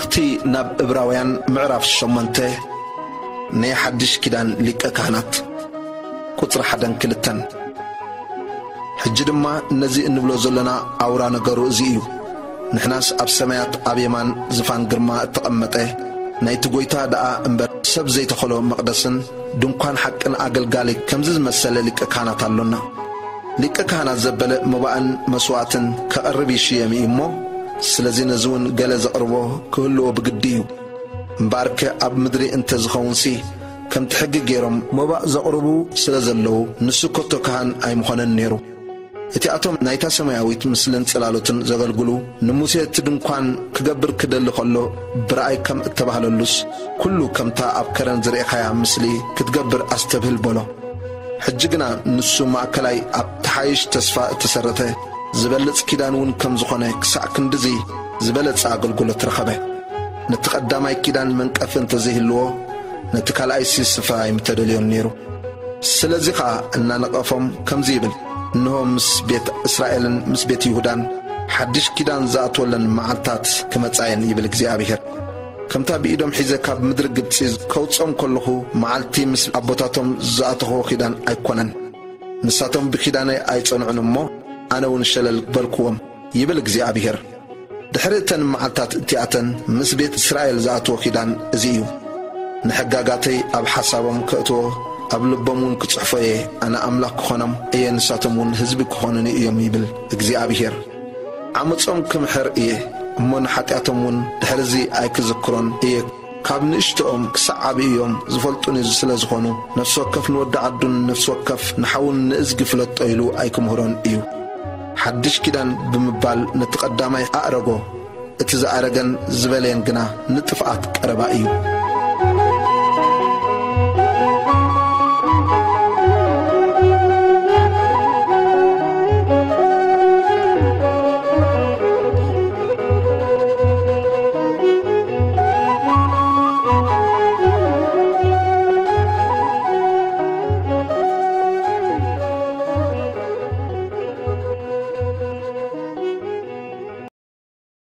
እቲ ናብ ዕብራውያን ምዕራፍ ሸሞንተ ናይ ሓድሽ ኪዳን ሊቀ ካህናት ቁጽሪ ሓደን ክልተን። ሕጂ ድማ ነዚ እንብሎ ዘሎና ኣውራ ነገሩ እዚ እዩ። ንሕናስ ኣብ ሰማያት ኣብ የማን ዝፋን ግርማ እተቐመጠ ናይቲ ጐይታ ደኣ እምበር ሰብ ዘይተኸሎ መቕደስን ድንኳን ሓቅን ኣገልጋሊ ከምዚ ዝመሰለ ሊቀ ካህናት ኣሎና። ሊቀ ካህናት ዘበለ መባእን መስዋዕትን ከቐርብ ይሽየም እዩ እሞ፣ ስለዚ ነዚ እውን ገለ ዘቕርቦ ክህልዎ ብግዲ እዩ። እምበኣርከ ኣብ ምድሪ እንተ ዝኸውንሲ፣ ከምቲ ሕጊ ገይሮም መባእ ዘቕርቡ ስለ ዘለዉ፣ ንሱ ከቶ ካህን ኣይምኾነን ነይሩ። እቲኣቶም ናይታ ሰማያዊት ምስልን ጽላሎትን ዘገልግሉ፣ ንሙሴ እቲ ድንኳን ክገብር ክደሊ ኸሎ ብረኣይ ከም እተባህለሉስ፣ ኩሉ ከምታ ኣብ ከረን ዝርኤኻያ ምስሊ ክትገብር ኣስተብህል በሎ። ሕጂ ግና ንሱ ማእከላይ ኣብ ተሓይሽ ተስፋ እተሰረተ ዝበልጽ ኪዳን እውን ከም ዝኾነ ክሳዕ ክንድዚ ዝበለጸ ኣገልግሎት ረኸበ። ነቲ ቀዳማይ ኪዳን መንቀፊ እንተዘይህልዎ፣ ነቲ ካልኣይሲ ስፍራ ኣይምተደልዮን ነይሩ። ስለዚ ኸኣ እናነቐፎም ከምዚ ይብል፣ እንሆ ምስ ቤት እስራኤልን ምስ ቤት ይሁዳን ሓድሽ ኪዳን ዝኣትወለን መዓልታት ክመጻ እየን ይብል እግዚኣብሔር። ከምታ ብኢዶም ሒዘ ካብ ምድሪ ግብጺ ከውጾም ከለኹ መዓልቲ ምስ ኣቦታቶም ዝኣተኽዎ ኪዳን ኣይኮነን። ንሳቶም ብኪዳነይ ኣይጸንዑን እሞ፣ ኣነ እውን ሸለል በልክዎም፣ ይብል እግዚኣብሔር። ድሕሪ እተን መዓልታት እቲኣተን ምስ ቤት እስራኤል ዝኣትዎ ኪዳን እዚ እዩ። ንሕጋጋተይ ኣብ ሓሳቦም ከእትዎ፣ ኣብ ልቦም እውን ክጽሕፎ እየ። ኣነ ኣምላኽ ክኾኖም እየ፣ ንሳቶም እውን ህዝቢ ክኾኑኒ እዮም፣ ይብል እግዚኣብሔር። ዓመጾም ክምሕር እየ፣ እሞ ንሓጢኣቶም እውን ድሕርዚ ኣይክዝክሮን እየ። ካብ ንእሽቶኦም ክሳዕ ዓብዮም ዝፈልጡኒ ስለ ዝኾኑ፣ ነፍሲ ወከፍ ንወዲ ዓዱን ነፍሲ ወከፍ ንሓዉን ንእዝጊ ፍለጦ ኢሉ ኣይክምህሮን እዩ። ሓድሽ ኪዳን ብምባል ነቲ ቀዳማይ ኣእረጎ፣ እቲ ዝኣረገን ዝበለየን ግና ንጥፍኣት ቀረባ እዩ።